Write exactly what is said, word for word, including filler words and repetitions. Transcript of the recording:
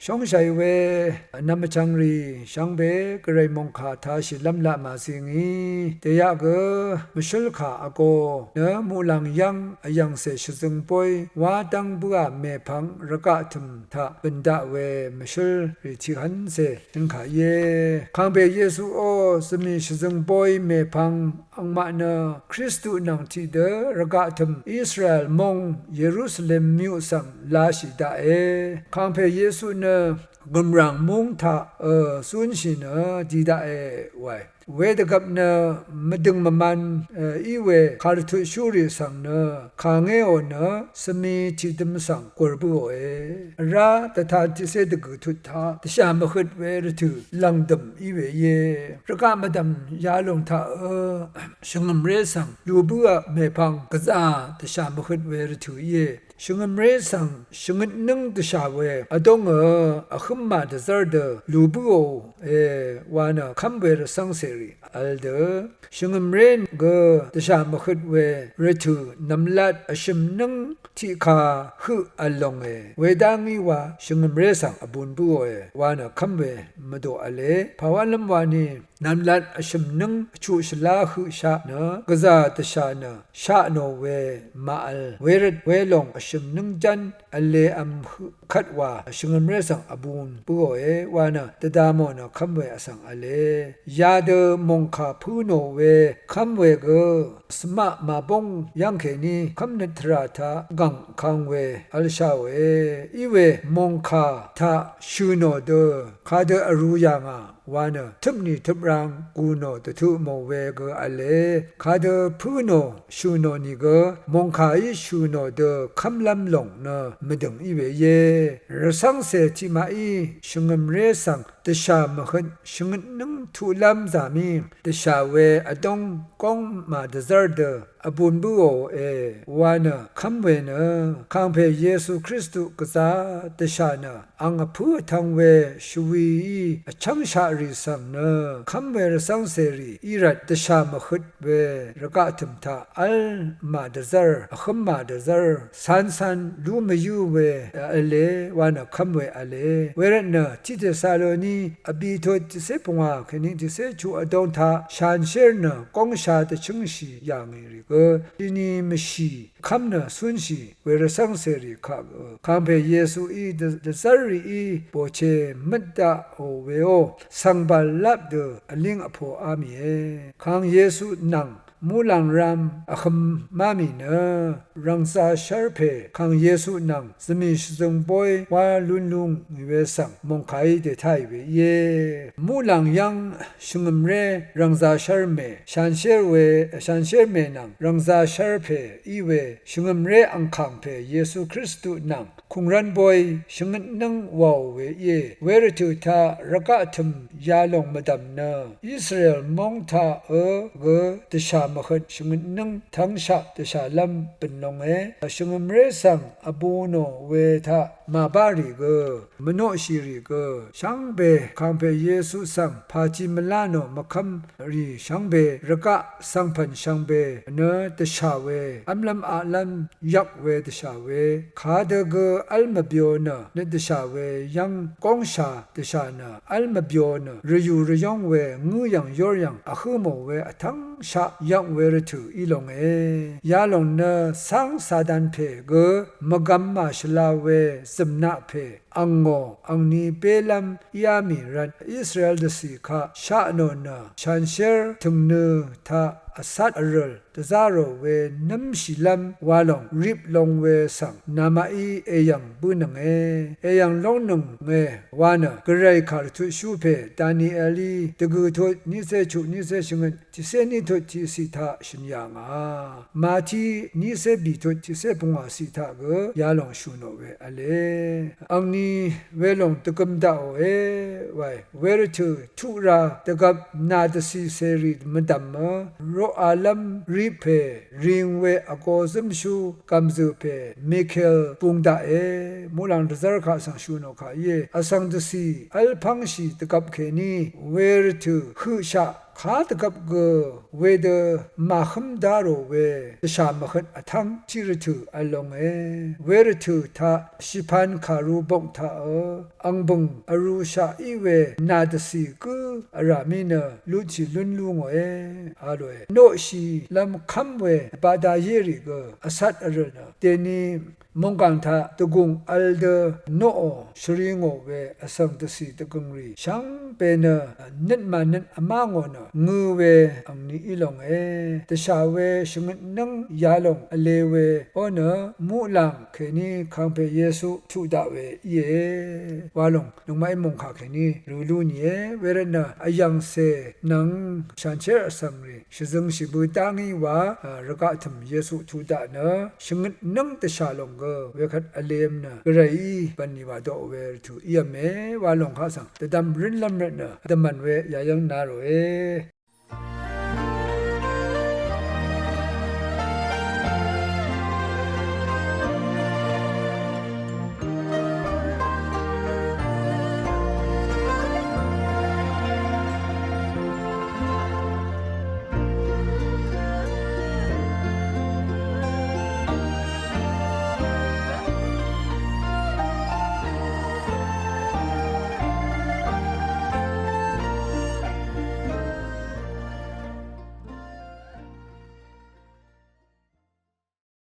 Shóngshàì we vnvm vchvngrì shvngbe gvray mòngkà tāshìlv́m laq màzi ngì. Dèyaq gø mvshǿl kà vgō nø muqlàng yv́ng vyv̀ngcè shvzøng bóy wá dv́ng bǿà mèpvng rvgaq tø̀m taq bø̀n daq we mvshǿl rì tiqhv́ncè shø̀n kà íe. Kàngpè Yesuó, zvmì shvzøng bóy mèpvng angmaq nø Kristu nvng tiqdø rvgaq tø̀m Israel móng Yerusalem myuq svng lashì daqe. Kàngpè Yesu nø gø̀mràng múng taq ø zúnshì nø di daqe wae. Wedvgvp nø mvdø̀ng mvman ø í we kàrvtutshúrì svng nø kàngéò nø svmi tiqdøm svng gur bǿòe. Vrá dvtan tiqcé dvgø̀ tut taq dvshà mvhøt we rvtø̀ lv̀ngdø̀m í we íe. Rvgaq mvdv̀m yalòng taq ø shvngø̀mré svng lù bǿà mèpvng gvzà dvshà mvhøt we rvtø̀ íe. Shvngø̀mré svng shvngøtnǿng dvshà we vdóngø vhǿm màdvzv́r dø lù bǿòe wa nø kv́m we rvcv́ngcèrì vl dø shvngø̀mré gø dvshà mvhøt we rvtø̀ nv̀mlat vshø̀mnǿng tiqkà høq vl longe. Wedá ngí wa shvngø̀mré svng vbun bǿòe wa nø kv́m we mvdò v̄le. Pàwálv́m wani nv̀mlat vshø̀mnǿng vchuq shvlá høqshaq nø gvzà dvshà nø sha nò we màvl. Wervt welòng vshø̀mnǿng jv́n vlev̄m høq kvt wa shvngø̀mré svng vbun bǿòe wa nø dvda mò nø kv́m we vsvng v̄le. Yadø mòngkà pǿ nò we kv́m we gø svmaq màbóng yv́ng kèní kv́mnøt tvrà taq gv̀ng vkang we v̄lshaòe. Í we mòngkà taq shø̀ nò dø kadø vrū yà ngà wa nø tøpnì tøprang gù nò dvtuq mò we gø v̄le. Kadø pǿ nò shø̀ nò nìgø mòngkàí shø̀ nò dø kv́mlv́m lòng nø mvdø̀ng í we íe. Rvcv́ngcè tiqmaqí shvngø̀mré svng dvshà mvhøt shvngøtnǿng tuqlv́m zàmí dvshà we vdóng góng màdvzv́r dø vbun bǿòe wa nø kv́m we nø kàngpè Yesu Kristu gvzà dvshà nø ang vpǿ vtv̄ng we shvwií vchv́ngshaq rì svng nø kv́m we rvcv́ngcèrì í rvt dvshà mvhøt we rvgaq tø̀m taq v́l màdvzv́r vhǿm màdvzv́r cancan lú mvyǿ we v̄le wa nø kv́m we v̄le. Wervtnø tiqtesaloni vbìtut tiqcé pungwà kèní tiqcé chuq vdóng taq shanshér nø góngsha dvchǿngshì yà ngì rì gø tiqni mvshì kv́m nø cúnshì we rvcv́ngcèrì kaq gø kàngpè Yesuí dvzv́r rìí bòche møt daqò weó svngbàl lap dø vlíng vpoqá mìe. Kàng Yesu nvng muqlàng ram vhøm má mì nø rv̀ngzā shv́r pè kàng Yesu nvng zvmì shvzøng bóy wá lún lú ngì we svng mòngkàí dètáì we íe. Muqlàng yv́ng shvngø̀mré rv̀ngzā shv́r mè shanshér we shanshér mè nvng rv̀ngzā shv́r pè í we shvngø̀mré angkàng pè Yesu Kristu nvng kùngrv́n bóy shvngøtnǿng wàò we íe. Wervtø̀ taq rvgaq tø̀m yalòng mvdv̀m nø Israel móng taq ø gø dvshà mvhøt shvngøtnǿng tv́ngshaq dvshàlv́m bø̀n longe. Shvngø̀mré svng vbū nò we taq màbá rì gø mvnoqshì rì gø shvngbe kàngpè Yesu svng pàti mvlá nò mvkv́m rì shvngbe rvgaq svngpv̀n shvngbe nø dvshà we v́mlv́m aqlv́m yvk we dvshà we kadø gø v́l mvbyo nø nøt dvshà we yv́ng góngsha dvshà nø v́l mvbyo nø rvyù rvyóng we ngǿ yv̀ng yór yv̀ng vhǿ mò we vtv́ngshaq yvk we rvtø̀ í longe. Yalòng nø cáng Satan pè gø mvgvm màshvla we zø̀mnaq pè angò angni bélv́m íá mì rvt Israel dvcì kaq sha nò nø shanshér tø̀ngnø taq vcat vrø̀l dvzá rò we nǿmshìlv́m wa lòng rip long we svng namaqí èyv̀ng bǿnønge. Èyv̀ng lóngnønge wa nø gvray kàrvtutshú pè Danielí dvgø̀ tut niqcé chuq niqcé shvngøt tiqcé ní tut tiqciq taq shø̀n yà ngà. Mati niqcé bì tut tiqcé pungwàciq taq gø yalòng shù nò we v̄le. Angni welòng dvgøm daqòe wae. Wervtø̀ tuq ra dvgvp nà dvcì cèrì mvdv̀mø roqalv́m rip pè ring we vgo zǿmshú gv̀mzø̀ pè Mikael bung daqe. Muqlàng dvzv́r kaq svng shù nò kà íe. Vsvng dvcì v́lpv́ngshì dvgvp kèní wervtø̀ høqshaq Kadvgvp gø wedø màhǿm dá rò we dvshà mvhøt vtv́ng tiq rvtø̀ v̄l longe. Wervtø̀ taq shìpan kàru bok taqø ang bø̀ng vrūshaq í we nà dvcì gǿ vrà mí nø lutshì lún lú ngòe a lòe. Noqshìlv́m kv́m we baqda yérì gø vcat vrø̀ nø dèni mònggàng taq dvgùng v̄l dø noqò shvri ngò we vsvng dvcì dvgø̀ngrì shvngbe nø nøt mànøt vmá ngò nø ngø̄ we angni í longe. Dvshà we shvngøtnǿng yalòng vle we ó nø muqlàng kèní kàngpè Yesu tuq daq we íe wa lòng nøngmaqí mòngkà kèní rø lú nìe. Wervtnø vyv̀ngcè nvng shanshér vsvngrì shvzøngshì bø dá ngí wa rvgaq tø̀m Yesu tuq daq nø shvngøtnǿng dvshà lòng gø wekvt vlev̄m nø gvrayí bv̀nlì wa doq we rvtø̀ ív̄me wa lòng kaq svng dvdvm rǿnlv́m rvtnø dvmv̀n we yayv́ng na ròe.